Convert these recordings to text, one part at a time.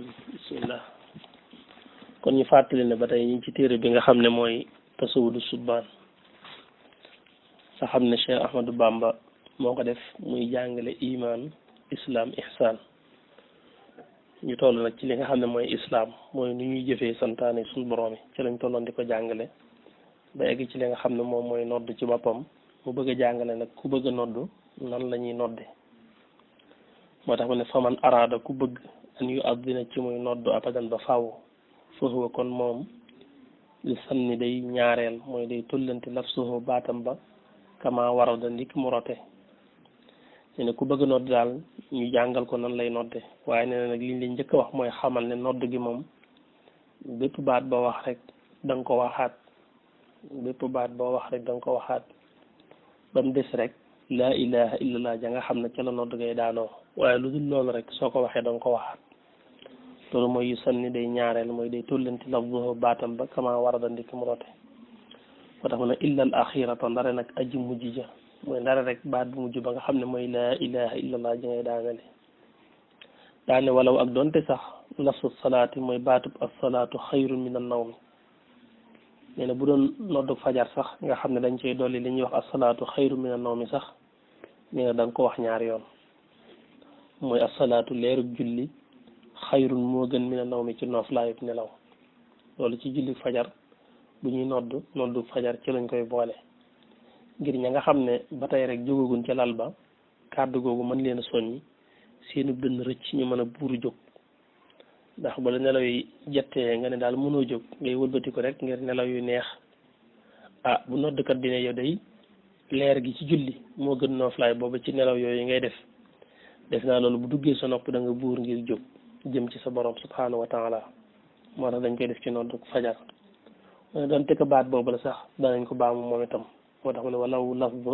bismillah kon ñu fàttali ne ba tey ñu ci téere bi nga xam ne mooy tasawudu subbaan nga xam ne Cheikh Ahmadou Bamba moo ko def muy jàngale iman islam ihsan ñu toll nag ci li nga xam ne mooy islam mooy nu ñuy jëfee santaane suñu borom yi ci lañ tolloon di ko jàngale ba egg ci li nga xam ne moom mooy nodd ci boppam mu bëgg a jàngale nag ku bëgg a nodd nan la ñuy nodde moo tax mu ne faman araada ku bëgg an yu addina ci muy noddu abadan ba faaw foofu kon moom li sanni day ñaareel mooy day tullanti lafsuhu baatam ba kama warada ndik mu rote ne ku bëgg nodd daal ñu jàngal ko nan lay nodde waaye nee na nag liñ leen njëkk a wax mooy xamal ne nodd gi moom bépp baat ba wax rek da nga ko waxaat bépp baat boo wax rek da nga ko waxaat ba mu des rek laa ilaha illallah ja nga xam ne ca la nodd ngay daanoo waaye lu dul loolu rek soo ko waxee da nga ko waxaat loolu mooy yu sanni day ñaareel mooy day tullanti lafzuhu baatam ba kama warada ndik mu rote moo tax mu ne illa al axirata ndare nag aji mujj ja mooy ndare rek baat bu mujj ba nga xam ne mooy laa ilaha illallah ji ngay daanale daane walaw ak doonte sax lafsu salaati mooy baatub assalaatu xayrun min an nawmi nee na bu doon noddu fajar sax nga xam ne dañ cey dolli li ñuy wax assalaatu xayrun min an nawmi sax nee na da nga ko wax ñaari yoon mooy assalaatu leerug julli xayrun moo gën min an nawmi ci noof laayub nelaw loolu ci julli fajar bu ñuy noddu fajar ci lañ koy boole ngir ña nga xam ne ba tey rek jógagun ca lal ba kàddu googu mën leen a soññi seenu dënn rëcc ñu mën a buuru jóg ndax bala nelaw yi jettee nga ne daal mënoo jóg ngay wëlbati ko rek ngir nelaw yu neex bu noddkat bi ne yow day leer gi ci julli moo gën nooflaay boobu ci nelaw yooyu ngay def naa loolu bu duggee sa nopp da nga buur ngir jóg jëm ci sa borom subhanahu wa taala moo tax dañ koy def ci noddu fajar donte ko baat boobu la sax danañ ko baamu moom itam moo tax mu ne walaw lafz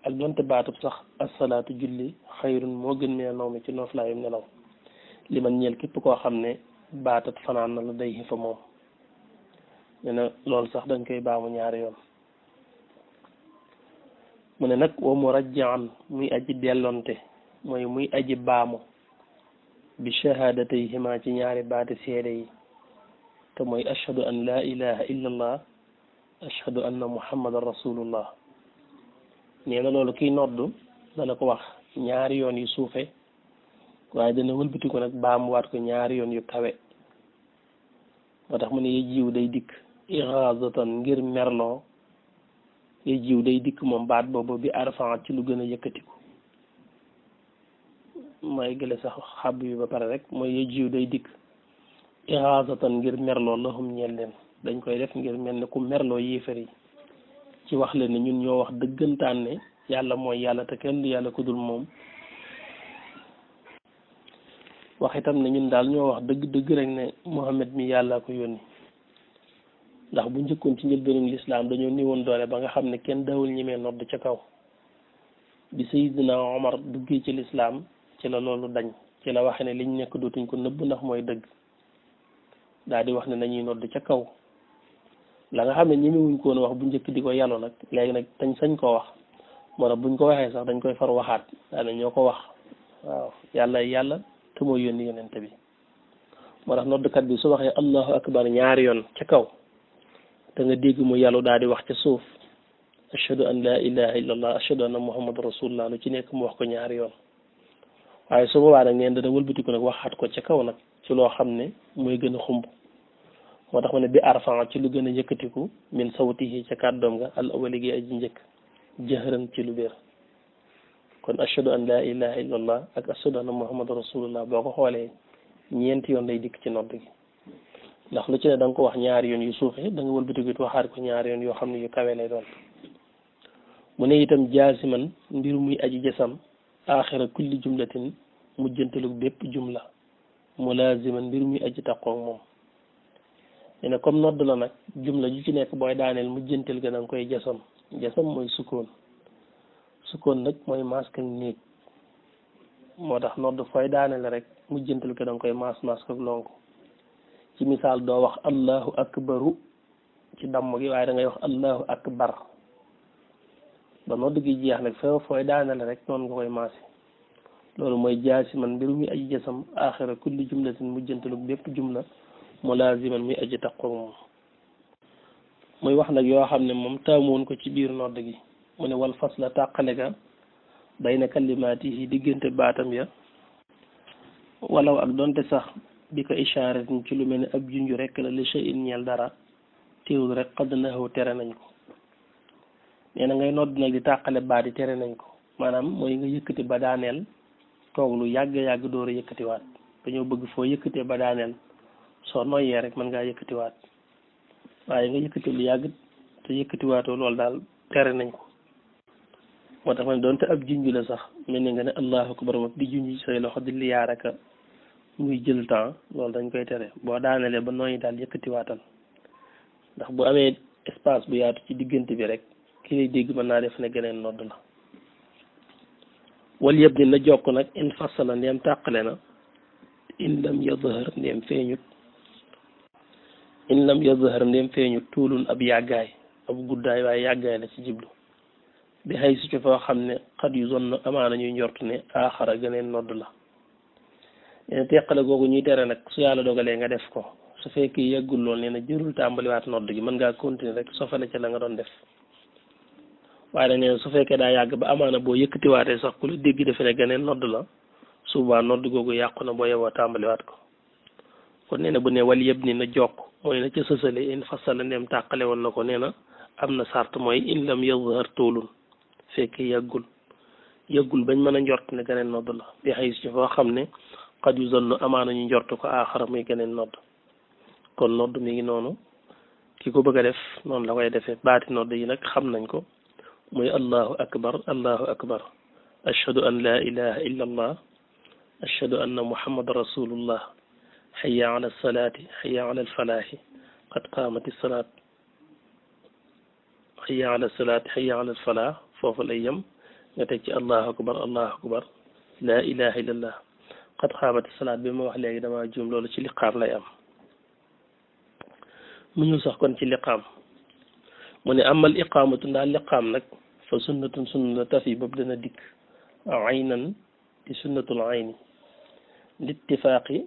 ak donte baatub sax asalaatu julli xayrun moo gën mee naw mi ci nooflaayum nelaw li man ñeel képp koo xam ne baatat fanaan na la day xifa moom ne na loolu sax dañ koy baamu ñaari yoon mu ne nag wa murajjaan muy aji dellonte mooy muy aji baamu bi shahadatayhima ci ñaari baati seede yi te mooy ashhadu an la ilaha illa allah ashhadu anna muhammadan rasulullah nee na loolu kiy noddu dana ko wax ñaari yoon yu suufe waaye dana wëlbati ko nag baamuwaat ko ñaari yoon yu kawe moo tax mu ne yejiw day dikk ixaazatan ngir merloo yejiw day dikk moom baat boobu bi arfan ci lu gën a yëkkatiku mooy gële sax xab yu ba pare rek mooy yejiw day dikk ixaazatan ngir merloo lahum ñeel leen dañ koy def ngir mel ne ku merloo yéefar yi ci wax leen ne ñun ñoo wax dëggantaan ne yàlla mooy yàlla te kenn du yàlla ku dul moom wax itam ne ñun daal ñoo wax dëgg rek ne Muhammad mi yàlla ko yónni ndax bu njëkkoon ci njëlbéenum lislaam dañoo néewoon doole ba nga xam ne kenn dawul ñemee nodd ca kaw bi Sayyidina Omar duggee ci lislaam ci la loolu dañ ci la waxe ne liñ nekk dootuñ ko nëbb ndax mooy dëgg daal di wax ne nañuy nodd ca kaw la nga xam ne ñemewuñ ko woon wax bu njëkk di ko yàllu nag léegi nag dañ sañ koo wax moo tax buñ ko waxee sax dañ koy far waxaat daane ñoo ko wax waaw yàlla te mooy yónni yonente bi moo tax noddkat bi su waxee allahu akbar ñaari yoon ca kaw te nga dégg mu yàllu daal di wax ca suuf ashhadu an la ilaha illallah ashhadu anna muhammad rasulullah lu ci nekk mu wax ko ñaari yoon waaye su boobaa nag neen dana wëlbati ko nag waxaat ko ca kaw nag ci loo xam ne mooy gën a xumb moo tax ma ne bi arfan ci lu gën a yëkkatiku min sawtihi ca kàddoom nga al awali gi aji njëkk jëhëran ci lu bér kon ashhadu an la ilaha illallah ak ashhadu anna muhammad rasulullah boo ko xoolee ñeenti yoon lay dikk ci nodd gi ndax lu ci ne da nga ko wax ñaari yoon yu suufe da nga wëlbatiku waxaat ko ñaari yoon yoo xam ne yu kawe lay doon mu ne itam jaasiman mbir muy aji jasam axira kulli jumlatin mujjantalu bépp jumla mulaaziman mbir muy aji taqoog moom nee na comme nodd la nag jumla ju ci nekk booy daaneel mujjantal ga da nga koy jasam mooy sukkoon nag mooy mask ak néeg moo tax nodd fooy daaneel rek mujjantal ga da nga koy mask ak lonk ci misaal doo wax allahu akbaru ci damm gi waaye da ngay wax allahu akbar ba nodd gi jeex nag fooy daaneel rek noonu nga koy maase loolu mooy jaasiman mbiru muy aji jasam axira kulli jumlatin mujjantalu bépp jumla mulaaziman muy aji taqoo moom muy wax nag yoo xam ne moom taamoon ko ci biir nodd gi mu ne wal fasla tàqale ga bayna kalimaatihi diggante baatam ya walaw ak donte sax bi ko ishaaratin ci lu mel ne ab junju rek la li shay'in ñeel dara teewul rek xadd naxaw tere nañ ko nee na ngay nodd nag di tàqale baat yi tere nañ ko maanaam mooy nga yëkkati ba daaneel toog lu yàgg door a yëkkatiwaat dañoo bëgg foo yëkkatee ba daaneel soo noyyee rek mën ngaa yëkkatiwaat waaye nga yëkkati lu yàgg te yëkkatiwaatoo loolu daal tere nañ ko moo tax man doonte ab junj la sax mel ni nga ne allahu akbar moom di junj say loxo di liyaaraka muy jël temps loolu dañ koy tere boo daanelee ba nooyi daal yëkkatiwaatal ndax bu amee espace bu yaatu ci diggante bi rek ki lay dégg mën naa def ne geneen nodd la wal yëpp dina jokk nag in fasala ndeem tàqale na in lam yadhar ndeem feeñut tuulun ab yàggaay ab guddaay waaye yàggaay la ci jiblu bi xëy su ci foo xam ne xat yu zone amaana ñuy njort ne aaxara geneen nodd la leen teqale googu ñuy tere nag su yàlla dogalee nga def ko su fekkee yàggul lool nee na jërul tàmbaliwaat nodd gi mën ngaa continuer rek sofale ca la nga doon def waaye nag nee na su fekkee daa yàgg ba amaana boo yëkkatiwaatee sax ku la dégg defe ne geneen nodd la suba nodd googu yàqu na boo yeboo tàmbaliwaat ko kon nee na bu ne wal yëpp ni na jokk mooy na ca sësale in fasala ndeem tàqale woon na ko nee na am na sart mooy in lam yadhar tuulun fekkee yàggul bañ mën a njort ne geneen nodd la bi xëy si foo xam ne xat yu zonn amaana ñu njort ko aaxara muy geneen nodd kon nodd mi ngi noonu ki ko bëgg a def noonu la koy defee baati nodd yi nag xam nañ ko muy allahu akbar ashhadu an la ilaha illa allah ashhadu anna muhammad rasulullah hayya ala salaati hayya ala alfalaahi qad qaamati salaat hayya ala salaati hayya ala alfalaah foofu lay yem nga teg ci allahu akbar la ilaha illa allah qad qaamati salaat bi ma wax léegi dama juum loolu ci liqaam lay am mu ñëw sax kon ci liqaam mu ne amal iqaamatu ndaal liqaam nag fa sunnatun sunna tafi boobu dana dikk aynan di sunnatul ayni littifaaqi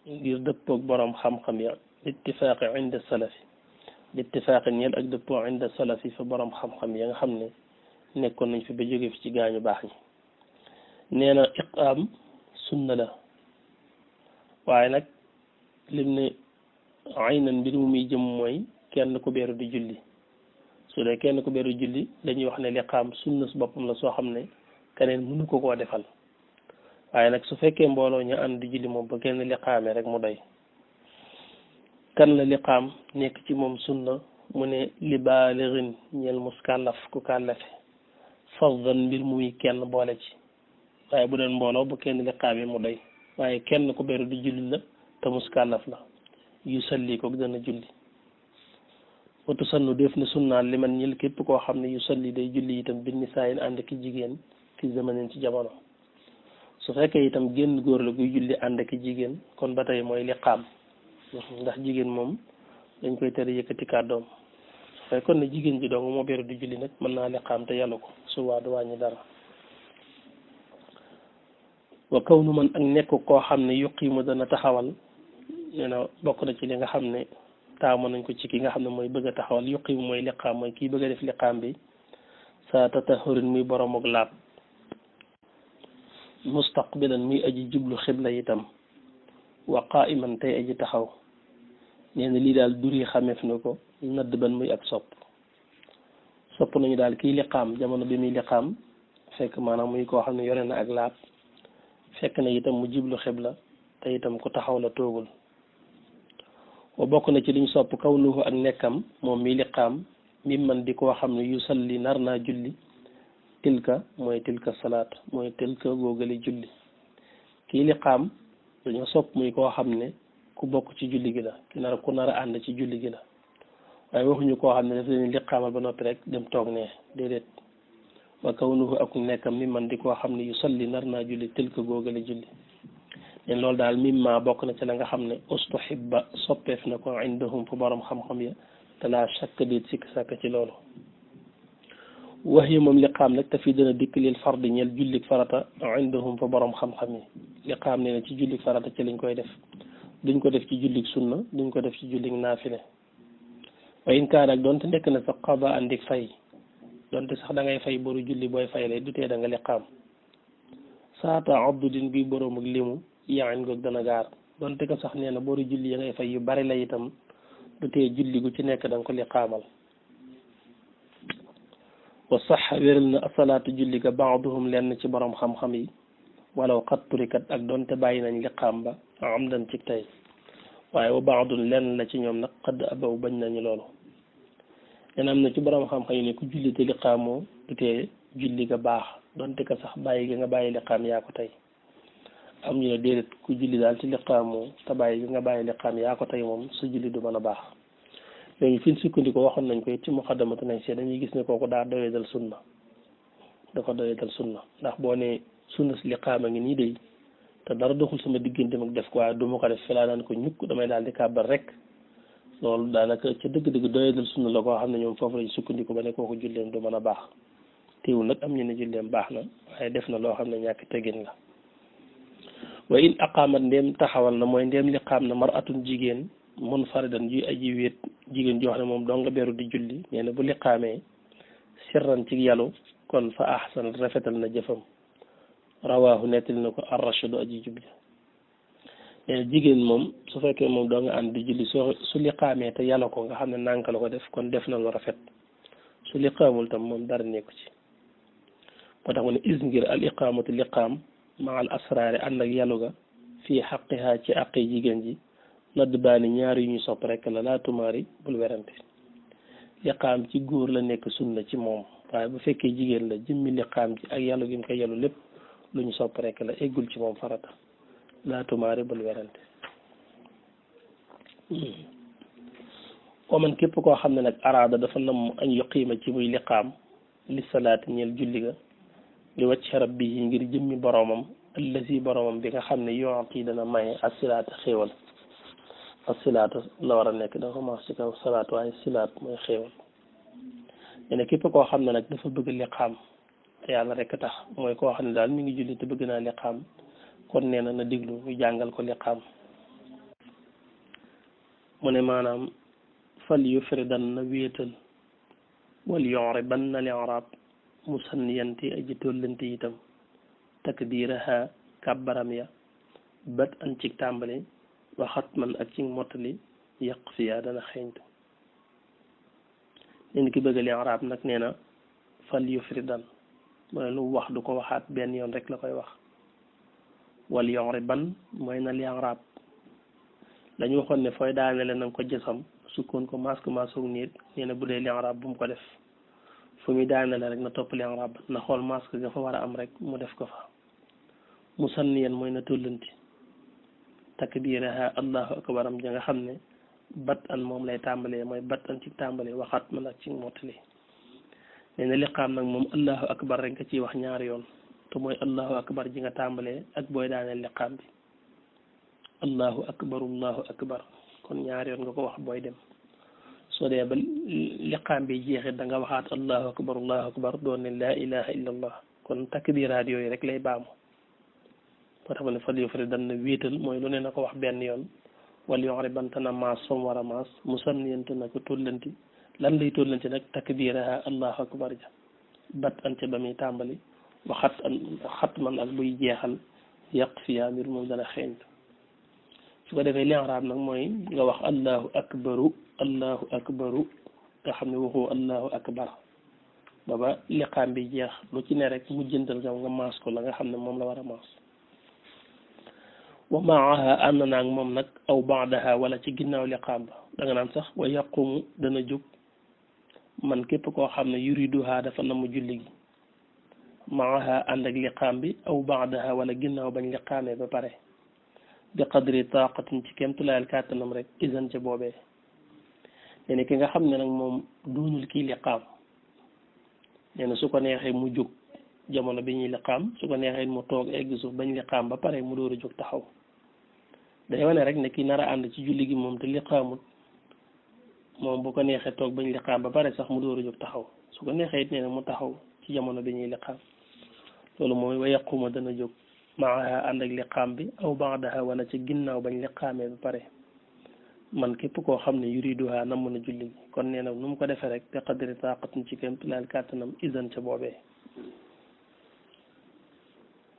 ngir dëppoog borom xam-xam ya littifaaqi inda salafi littifaaqi ñeel ak dëppoo inda salafi fa borom xam-xam ya nga xam ne nekkoon nañ fi ba jóge fi ci gaañu baax ñi nee na iqaam sunna la waaye nag lim ne aynan mbir mu muy jëm mooy kenn ku beeru di julli su dee kenn ku beeru julli dañuy wax ne liqaam sunna su boppam la soo xam ne keneen mënu ko koo defal waaye nag su fekkee mbooloo ñu ànd di julli moom ba kenn liqaamee rek mu doy kan la liqaam nekk ci moom sunna mu ne li baalirin ñeel muskàllaf ku kàllafe fardan mbir muy kenn boole ci waaye bu doon mbooloo bu kenn liqaamee mu doy waaye kenn ku beeru di julli la te muskàllaf la yu salli ko dana julli watu sannu def na sunnaal li man ñil képp koo xam ne yu salli day julli itam bin nisaayin ànd ki jigéen fi zamanin ci jamono su fekkee itam génn góor la guy julli ànd ki jigéen kon ba tey mooy liqaam ndax jigéen moom dañ koy tere yëkkati kàddoom su fekkoon ne jigéen ji dong moo beru di julli nag mën naa liqaam te yàlla ko subaa du wàññi dara wa kaw nu man ak nekk koo xam ne yuqiimu dana taxawal nee na bokk na ci li nga xam ne taamu nañ ko ci ki nga xam ne mooy bëgg a taxawal yuqiimu mooy liqaam mooy kii bëgg a def liqaam bi saa tatahurin muy borom ak laab mustaqbilan muy aji jublu xibla itam wa qaiman tey aji taxaw nee na lii daal duri xameef na ko nadd ban muy ak sopp nañu daal kii liqaam jamono bi muy liqaam fekk maanaam muy koo xam ne yore na ak laab fekk na itam mu jublu xibla te itam ku taxaw la toogul wa bokk na ci liñ sopp kaw nuhu ak nekkam moom mi liqaam mi man di koo xam ne yu salli nar naa julli tilka salaat mooy tilka googale julli kii liqaam dañoo sopp muy koo xam ne ku bokk ci julli gi la ku nar a ànd ci julli gi la waaye waxuñu koo xam ne daf leen liqaamal ba noppi rek dem toog ne déedéet wa kaw nuhu ak nekkam mi man di koo xam ne yu salli nar naa julli tilka googale julli leen loolu daal mimma bokk na ci la nga xam ne ustuhibba soppeef na ko indahum fu borom xam-xam ya te laa shakk déet sikk sàkk ci loolu wax yi moom liqaam nag te fii dana dikk lil fardi ñeel jullik farata indahum fa borom xam-xam yi liqaam nee na ci jullik farata ci lañ koy def duñ ko def ci jullik sunna duñ ko def ci jullik naafile wa in kaan ak doonte nekk na sax qada andik fay doonte sax da ngay fay boru julli booy fay lay du tee da nga liqaam saata abdudin bi borom ak limu yaain goog dana gaar doonte ko sax nee na boru julli ya ngay fay yu bari la itam du tee julli gu ci nekk da nga ko liqaamal wa sax wéral na asalaatu julli ga baaduhum lenn ci borom xam-xam yi walaw xat turikat ak doonte bàyyi nañ liqaam ba am dan ci tey waaye wa baadun lenn la ci ñoom nag xadd abaw bañ nañu loolu len am na ci borom xam-xam yi ne ku julli te liqaamoo du tee julli ga baax doonte ko sax bàyyi ga nga bàyyi liqaam yaa ko tey am ñu ne déedéet ku julli daal ci liqaamoo te bàyyi ga nga bàyyi liqaam yaa ko tey moom sa julli du mën a baax léegi fi ñu sukkandiku waxoon nañ ko it ci muqaddamatu nañ see dañuy gis ne kooku daa doyadal sunna da ko doyadal sunna ndax boo ne sunna si liqaama ngi nii day te dara doxul sama diggante mag def ko waaye du ma ko def fi laa daan ko ñukk damay daal di kàbbar rek loolu daanaka ca dëgg-dëgg doyadal sunna la koo xam ne ñoom foofu lañ sukkandiku ba ne kooku julleem du mën a baax teewul nag am ñu ne julleem baax na waaye def na loo xam ne ñàkk teggin la wa in aqaamat ndéem taxawal na mooy ndéem liqaam na maratun jigéen munfaridan ji aji wéet jigéen joo xam ne moom doo nga beru di julli nee na bu liqaamee sirran ci yàllu kon fa ahsan rafetal na jëfam rawaahu nettali na ko ar-Rashid aji jubja nee na jigéen moom su fekkee moom doo nga ànd di julli su liqaamee te yàlla ko nga xam ne nànk la ko def kon def na lu rafet su liqaamul tam moom dara nekku ci moo tax mu ne is ngir al iqaamatu liqaam ma al asraari ànd ak yàllu ga fii xaqiha ci àqi jigéen ji nadd baani ñaar yu ñu sopp rek la laa tumaari bul werante liqaam ci góor la nekk sunna ci moom waaye bu fekkee jigéen la jëmmi liqaam ci ak yàllu gi mu koy yàllu lépp lu ñu sopp rek la eggul ci moom farata laa tumaari bul werante man képp koo xam ne nag araada dafa nam añ yuqiima ci muy liqaam li salaati ñeel julli ga li wacc rabbi yi ngir jëmmi boromam allazi boromam bi nga xam ne yooti dana maye asilaata xéewal asilaata la war a nekk dafa commencé ci kaw salaat waaye silaat mooy xéewal nee na képp koo xam ne nag dafa bëgg liqaam te yàlla rek tax mooy koo xam ne daal mi ngi julli te bëgg naa liqaam kon nee na diglu ñu jàngal ko liqaam mu ne maanaam fal yufridan na wéetal wal yuriban na li arab musanniyanti aji tollanti itam takbiraha kàbbaram ya bat an ci tàmbali waxat man ak ci mottali yàq fiya dana xeeñtu leen ki bëgg li arab nag nee na fal yufridan mooy lu wax du ko waxaat benn yoon rek la koy wax wal yuriban mooy na li arab dañu waxoon ne fooy daanele na nga ko jësam sukkoon ko masque masoog nit nee na bu dee li arab bu mu ko def fu muy daanele rek na topp li arab na xool masque ga fa war a am rek mu def ko fa musanniyan mooy na tollanti takbiraha allahu akbar am ja nga xam ne bat an moom lay tàmbalee mooy bat an ci tàmbalee waxaat man ak ci mottali nee na liqaam nag moom allahu akbar rek nga ciy wax ñaari yoon te mooy allahu akbar ji nga tàmbalee ak booy daaneel liqaam bi allahu akbar kon ñaari yoon nga ko wax booy dem soo dee ba liqaam bi jeexee da nga waxaat allahu akbar doon ne laa ilaha illa allah kon takbiraat yooyu rek lay baamu moo tax ma ne fal yufri dan na wéetal mooy lu ne na ko wax benn yoon wala yoxre banta na maas som war a maas musanniyante na ko tóllanti lan lay tóllanti nag takbiraha allahu akbar ja bat an ca ba muy tàmbali waxat man ak buy jeexal yàq fiyaa mbir moom dana xeeñtu su ko defee li arab nag mooy nga wax allahu akbaru nga xam ne waxoo allahu akbar baba liqaam bi jeex lu ci ne rek mujjantal nga maas ko la nga xam ne moom la war a maas wa maaha ànd naag moom nag aw baadaha wala ci ginnaaw liqaam ba da nga naan sax wa yaqumu dana jóg man képp koo xam ne yuriduha dafa namu julli gi maaha ànd ak liqaam bi aw baadaha wala ginnaaw bañ liqaamee ba pare bi qadri taqatin ci kemtulaayal kàttanam rek isan ca boobee nee na ki nga xam ne nag moom doonul kii liqaam nee na su ko neexee mu jóg jamono bi ñuy liqaam su ko neexee mu toog egg suuf bañ liqaam ba pare mu door a jóg taxaw day wane rek ne kii nar a ànd ci julli gi moom te liqaamut moom bu ko neexee toog bañ liqaam ba pare sax mu door a jóg taxaw su ko neexee it nee na mu taxaw ci jamono bi ñuy liqaam loolu mooy wa yaquma dana jóg maaha ànd ak liqaam bi aw baadaha wala ci ginnaaw bañ liqaamee ba pare man képp koo xam ne yuriduha nam mën a julli kon nee na nu mu ko defee rek te qadri taqatin ci kéem laal kàttanam isan ca boobee